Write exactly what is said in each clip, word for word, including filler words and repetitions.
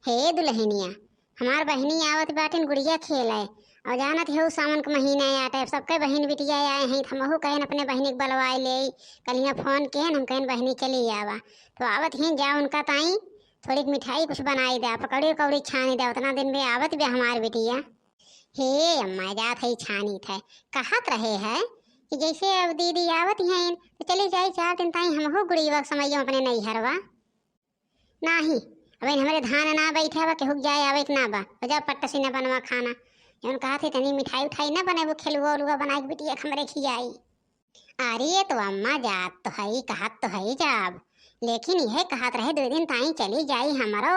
हे दुलहिनिया, हमार बहिनी आवत बाटिन गुड़िया खेले, और जानत हउ सावन के महीना आटे, अब सबके बहिन बिटिया आए हैं, त हमहू कहेन अपने बहिनी के बलवाए ले। कलिया फोन केन, हम कहेन बहिनी चली आवा, तो आवत हैं, जा उनका ताई थोड़ी मिठाई कुछ बनाई द्या, पकौड़ी उकौड़ी छानी द्या, उतना दिन में आवत बे हमार बिटिया। हे अम्मा, जात है छानी थे, कहत रहे है कि जैसे अब दीदी आवत हैं तो चली जाई चार दिन ताई हमहू गुड़िया समैयो अपने नैहरवा। नाही, अब इन हमरे धान ना बैठे बा, केहू के जाए आवे के ना बा। हो जाओ पट्ट से न बनवा खाना। जौन कहा थे तनी मिठाई उठाई ना बने, वो खेलुआ उलुआ बनाए के बिटिया के हमरे खियाई। अरे तो अम्मा जात तो हई, कहत तो हई जाब, लेकिन यह कहत रहे दो दिन ताई चली जाई हमरो।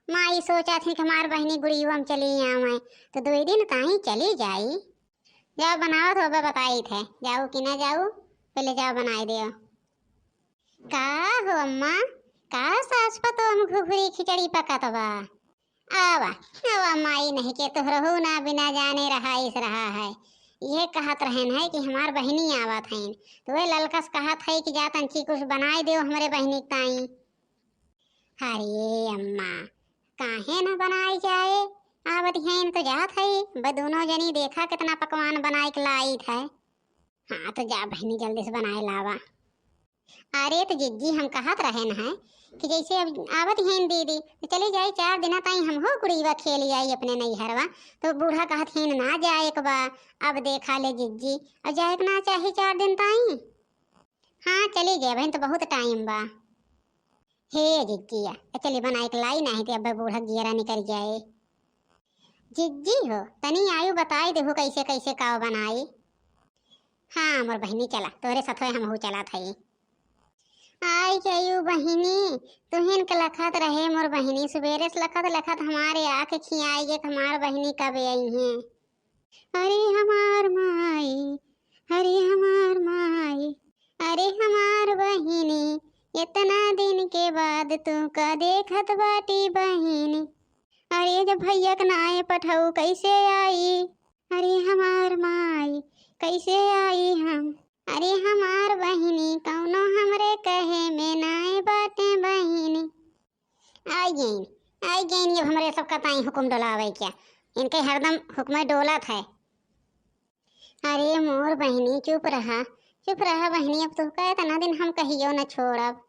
माई सोचा थी कि हमार बहिनी गुड़ियो हम चली आवे, तो दो दिन ताई चली जाई। जाओ बनाओ तो अब बताई थे, जाऊ कि ना जाऊ, पहले जाओ बनाए दियो। का हो अम्मा, का सास पतोह में घुघरी खिचड़ी पकत बा? आवा, आवा माई, नहीं के तोहरहू ना बिना जाने रहाइस रहा है। ये कहत रहन है कि हमार बहिनी आवत हैं, तो वे ललकस कहत है कि जा तंची कुछ बनाए दियो हमरे बहिनी के ताई। अरे अम्मा, काहे ना बनाई जाए, आवत हैं तो जात है, ब दोनों जनी देखा कितना पकवान बनाए के लाई है। हाँ तो जा बहिनी जल्दी से बनाए लावा। अरे तो जिज्जी हम कहत रहन है कि जैसे अब आवत हैं दीदी तो चली जाई चार दिन ताई हमहू गुड़िया खेली आई अपने नैहरवा। तो बूढ़ा कहत हैं ना जाए के बा। अब देखा ले जिज्जी, अब जाए के ना चाही चार दिन ताई। हाँ चली जाए बहिन, तो बहुत टाइम बा। हे जिज्जिया, ए चली बनाए के लाई, नाही ते अब बूढ़ा जियरा निकल जाए। जिज्जी हो, तनी आयु बताई देहु कैसे कैसे काव बनाई। हाँ मोर बहिनी चला, तोरे सथवे हमहू चला थई। आई गयू बहिनी, तुहिन के लखत रहे मोर बहिनी, सुबेरे से लखत लखत हमारे आँख खियाई गे, हमार बहिनी कब आई हैं। अरे हमार माई, अरे हमार माई, अरे हमार बहिनी, इतना दिन के बाद तू का देखत बाटी बहिनी। अरे जब भैया के नाए पठऊ कैसे आई? अरे हमार माई, कैसे आई हम? अरे हमार बहिनी, कौनो हमरे कहे में नाए बाटे बहिनी। आई गईन, आई गईन, ये हमरे सबका ताई हुकुम डोलावे क्या? इनके हरदम हुक्म डोलत है। अरे मोर बहिनी, चुप रहा, चुप रहा बहिनी, अब तोहका इतना दिन हम कहियो न छोड़ब।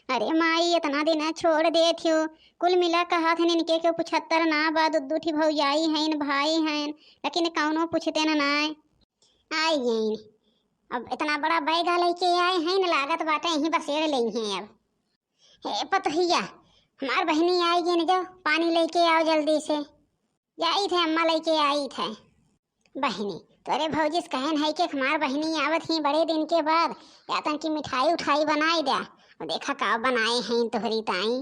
अरे माई, इतना दिन छोड़ देत हो, कुल मिला कहत हन इनके केहू पुछत्तर ना बा, दू दू ठी भौजाई हइन, भाई हइन, लेकिन कौनो पुछते न नाय। आई गईन, अब इतना बड़ा बैगा लेके आए हैं न, लागत बाटे यहीं बसेर लेई हैं अब। हे पतोहिया, हमार बहिनी आई गईन, जाओ पानी लेके आओ जल्दी से। जाई थे अम्मा, लेके आई थे। बहिनी, तोरे भौजी से कहन है कि हमार बहिनी आवत ही बड़े दिन के बाद, या तन की मिठाई उठाई बनाई द्या। और देखा का बनाए हैं तोहरी ताई।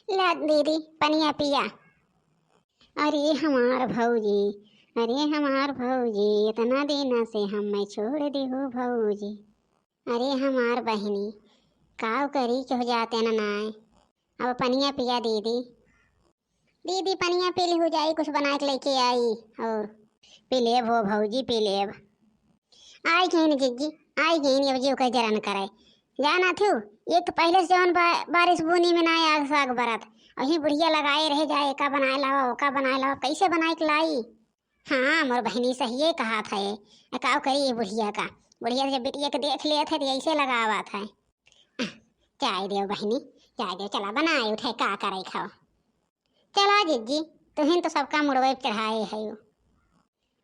ला दीदी, पनिया पिया। अरे हमार भौजी, अरे हमार भौजी, इतना दिन से हमें छोड़ दिहु भौजी। अरे हमार बहिनी, काव करी, केहू जाते न नाय। अब पनिया पिया दीदी। दीदी पनिया पी लिहु जाई, कुछ बनाए के लेके आई। और पी लेब हो भौजी, पी लेब। आई गईन जिज्जी, आई गईन, अब जी ओकर जरन करे। जाना थू, एक तो पहले से जौन बा-, बारिश बूनी में ना आग साग बरत, वही बुढ़िया लगाए रहे जाए, एका बनाए लावा, ओका बनाए लावा, कैसे बनाए के लाई? हाँ, मोर बहिनी सहिए कहत है। आ, काव करी ये बुढ़िया का? बुढ़िया जब बिटिया के देख लेत है, तो ऐसे लगावत है। आह, जाए देव बहिनी, जाए देव, चला बनाए उठे, का करे खाओ। चला जिज्जी, तुहिन तो सबका मुड़वे पे चढ़ाए है।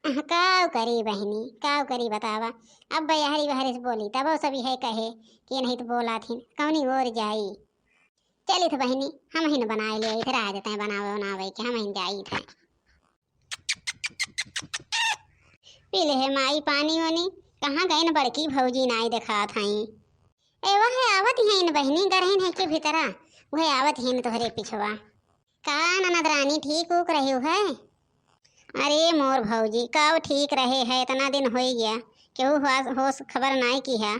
आह, काव करी बहिनी, काव करी बतावा। अब बहरी बहरी से बोली, तब सब यह कहे कि नहीं तो बोला थी, कौनी ओर जाई। चलित बहिनी, हम ही न बनाए ले, इधर आ जाते हैं बनावे बनावे के, हम ही जाई थे। पी ले हे माई पानी ओनी, कहाँ गईन बड़की भौजी नाई देखात हई। ए वह आवत ही न बहिनी, गरहिन है के भीतरा, वह आवत ही न तोहरे पिछवा। का ननद रानी ठीक उक रही है? अरे मोर भौजी, का ठीक रहे है, इतना दिन होई गया, केहू हुआ होश खबर नाई की है।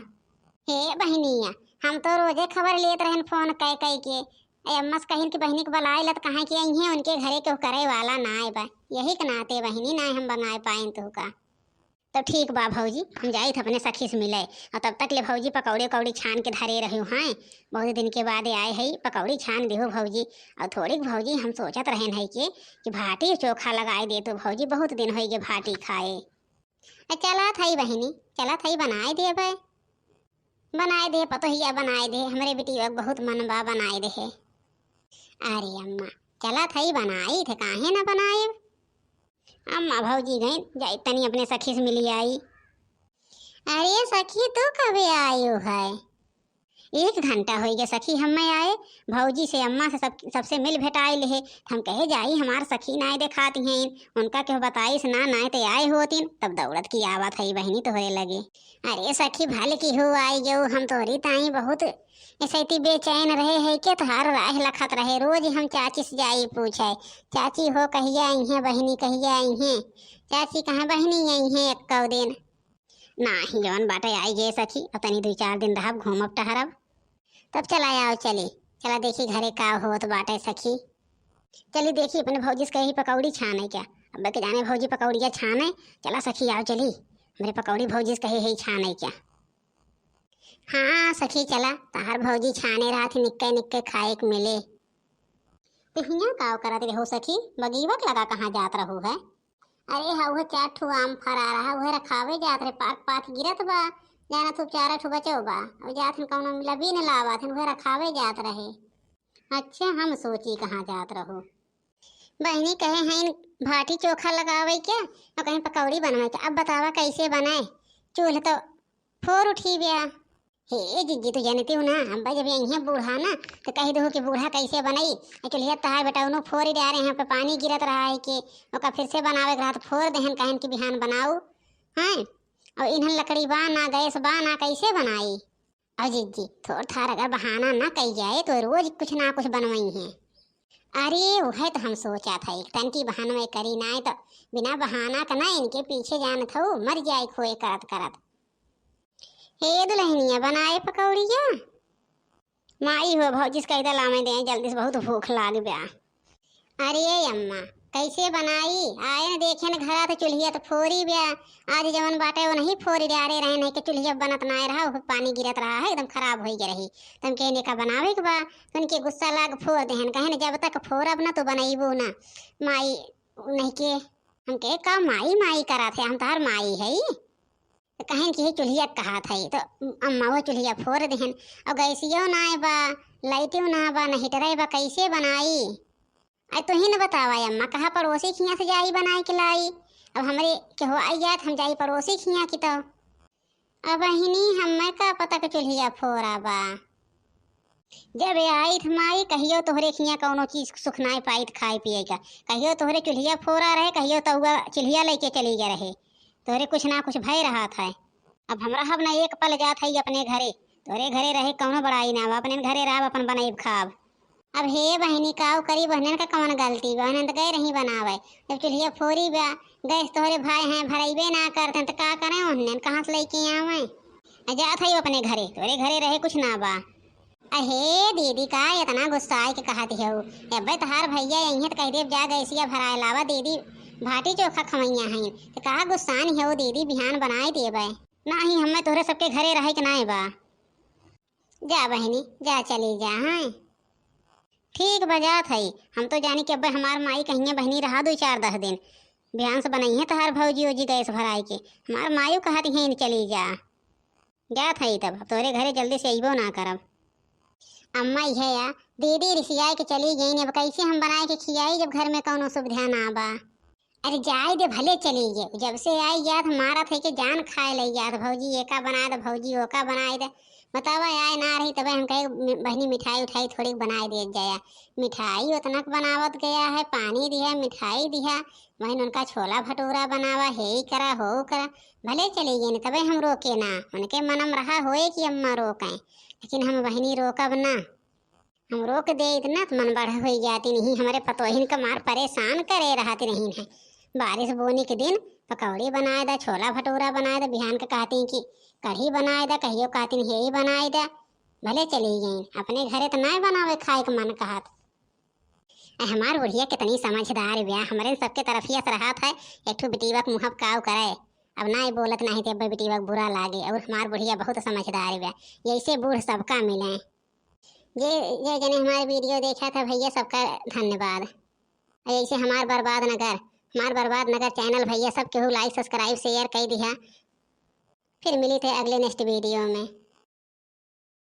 हे बहिनिया, हम तो रोजे खबर लेत रहन फोन कई कई के। ए अम्मा से कहिन कि बहिनी के बुलाए लत कहाँ के आई हैं, उनके घरे केहू करे वाला नाय बा। यही के नाते बहिनी नाय हम बनाए पाइन तू का। तो ठीक बा भौजी, हम जाइत अपने सखी से मिले। और तब तक ले भौजी पकौड़ी उकौड़ी छान के धरे रह्यो हैं, बहुत दिन के बाद आए है, पकौड़ी छान दिहो भौजी। और थोड़ीक भौजी हम सोचत रहेन है कि, कि भाटी चोखा लगाए देतू भौजी, बहुत दिन होइ गए भाटी खाए। आ चलत हई बहिनी, चलत हई बनाए देबे। बनाए दे पतोहिया, बनाए दे, हमरे बिटिया के बहुत मन बा बनाए दे। अरे अम्मा, चलत हई बनाई थे, काहे ना बनाए? अम्मा भौजी गईन, जाई तनी अपने सखी से मिली आई। अरे सखी, तू कबे आयो है? एक घंटा होइ गया सखी, हमें आए, भौजी से अम्मा से सब, सबसे मिल भेटाए ले है। हम कहे जाई, हमार सखी नाय देखाती हैं, उनका केहू बताइस ना, नाय ते आए होतीन, तब दौड़त की आवत हई बहिनी तोहरे लगे। अरे सखी, भल की हो आई गयो, हम तोहरी ताई बहुत ऐसे बेचैन रहे है के तोहार राह लखत रहे। रोज हम चाची से जाई पूछे, चाची हो कहिया आई हैं बहिनी, कहिया आई हैं? चाची कहाँ बहिनी आई हैं एक्को दिन? नाही, जवन बाटे आई गए सखी, अब तनी दुई चार दिन रहब, घूमब टहरब, तब चला आओ चली। चला देखी घरे का होत बाटे सखी। चली देखी अपने भौजी से कही पकौड़ी छाने क्या, अब के जाने भौजी पकौड़िया छाने। चला सखी आओ चली, हमरे पकौड़ी भौजी से कहे है छाने क्या। हाँ सखी चला, तहार भौजी छाने रहत ही निक्के निक्के खाए के मिले। तो हियाँ का करत रहो सखी, बगीवत लगा कहाँ जात रहू है? अरे हा, उहे चार ठो आम फरा रहा, उहे रखावे जात रहे, पाक पाक गिरत बा, जाना तू चार ठो बचो बा, अब जात हन कौनो लबी न लावत हन, उहे रखावे जात रहे। अच्छा, हम सोची कहाँ जात रहो। बहिनी कहे हैं भाटी चोखा लगावे के, और कहीं पकौड़ी बनवे के। अब बतावा कैसे बनाए, चूल्ह तो फोर उठी ब्या। हे जिज्जी, तू जानती हो ना, अब्बा जब यहीं बूढ़ा ना, तो कह दो कि बूढ़ा कैसे बनाई, आ चुल्हिया तहार बेटा उन्हों फोर डारे हैं, पे पानी गिरत रहा है कि ओका फिर से बनावे के रहा, तो फोर देहन कहन कि बिहान बनाऊ, हैं? और इन्हन लकड़ी बा ना, गैस बा ना, कैसे बनाई? और जिज्जी, थोड़ थार अगर बहाना ना कही जाए, तो रोज कुछ ना कुछ बनवाई हैं। अरे, वह तो हम सोचा था, एक तन की बहाना में करी ना, तो बिना बहाना का ना इनके पीछे जानत हो, मर जाए खोए करत करत। हे दुल्हनिया, बनाए पकौड़िया? माई हो भौजी से कह दे लावे दे जल्दी से, बहुत भूख लाग ब्या। अरे अम्मा, कैसे बनाई? आए न देखे न घरा तो चुल्हिया तो फोरी ब्या। आज जवन बाटे वो नहीं फोरी डारे रहे, नहीं के चुल्हिया बनत ना रहा, वो पानी गिरत रहा है, एकदम खराब हो गया रही। तुम कहने का बनावे के बा, तो उनके गुस्सा लाग फोर देहन, कहे न जब तक फोरब ना तो बनैबू ना। माई नहीं के, हम कहे का माई माई करा थे, हम तोहर माई है। तो कहेन कि हे चुल्हिया कहात है, तो अम्मा वो चुल्हिया फोर देहन, और गैसियो ना बा, लाइटियो ना बा, न हीटरे बा, कैसे बनाई? अरे तू ही न बतावा अम्मा, कहा पड़ोसी खिया से जाई बनाए के लाई? अब हमरे केहू आई जात, हम जाई पड़ोसी खिया की तो। अब बहिनी, हमें का पता के चुल्हिया फोरा बा। जब आइत माई, कहियो तोहरे खिया कौनो चीज सुख नाय पाइत खाए पिए का, कहियो तोहरे चुल्हिया फोरा रहे, कहियो तउआ चुल्हिया लेके चली गए रहे, तोहरे कुछ ना कुछ भय रहा था। अब हम रहब ना एक पल जात है अपने घरे, तोहरे घरे रहे कौनो बड़ाई ना बा, अपने घरे रहब, अपन बनाइब खाब। अब हे बहिनी, काऊ करी, बहनन का कौन गलती बा? बहनन तो गए रही बनावे, जब चुल्हिया फोरी बा, गैस तोहरे भाई हैं, भरइबे ना करते, तो का करें ओहनन, कहाँ से लेके आवे? आ जात है अपने घरे, तोहरे घरे रहे कुछ ना बा। अहे दीदी, का इतना गुस्साए के कहत हऊ? अबे तोहार भैया यहीं तो कह देब, जा गैसिया भराए लावा, दीदी भाटी चोखा खवैया हैं। तो का गुस्सान हऊ दीदी, बिहान बनाए देबे। नाही, हमें तोहरे सबके घरे रहे के नाय बा। जा बहिनी, जा चली जा, हैं? ठीक बा, जात हई। हम तो जानी कि अब्बे हमार माई कहिए बहिनी रहा दो चार दस दिन, बिहान से बनइहे तोहार भौजी ओजी गैस भराए के। हमार मायू कहत हैं चली जा। जात हई तब, अब तोहरे घरे जल्दी से अइबो ना करब। अम्मा, इहे या, दीदी रिसियाए के चली गईन, अब कैसे हम बनाए के खियाई जब घर में कौनो सुविधा ना बा। अरे जाए दे, भले चली गए, जब से आई जात मारत है कि जान खाए लई जात, भौजी एका बनाए दे, भौजी ओका बनाए दे। बतावा, आए ना रही तबे हम कहे, "मि-, बहिनी मिठाई उठाई थोड़ी बनाए दे जाया।" मिठाई उतना क बनावत गया है, पानी दिया, मिठाई दिया, वहीं उनका छोला भटूरा बनावा, हे ही करा, हो करा। भले चली गई तबे हम रोके ना, उनके मनम रहा होए कि अम्मा रोकें, लेकिन हम बहिनी रोकब ना। हम रोक दे इतना तो मन बढ़ होई जाती नहीं, हमरे पतोहिन का मार परेशान करे रहती नहीं है। बारिश बोनी के दिन पकौड़ी बनाए दा, छोला भटूरा बनाए दा, बिहान के कहती कि कढ़ी बनाए दा, कहियो कहती हे ही बनाए दा। भले चली गई, अपने घरे तो ना बनावे खाए के मन कहत। ए हमार बुढ़िया कितनी समझदार ब्या, हमरे सबके तरफिया से रहत है, एक ठो बिटीवा के मुँह काव करे। अब नाहीं बोलत, नाहीं तो अब्बे बिटिया के बुरा लागे। और हमार बुढ़िया बहुत समझदार बा, यैसे बूढ़ सबका मिले। जे जे जने हमार video देखा था भैया, सबका धन्यवाद। और ऐसे हमार बर्बाद नगर, हमार बर्बाद नगर channel भैया सब केहू like, subscribe, share कर दिया। फिर मिली थे अगले next video में।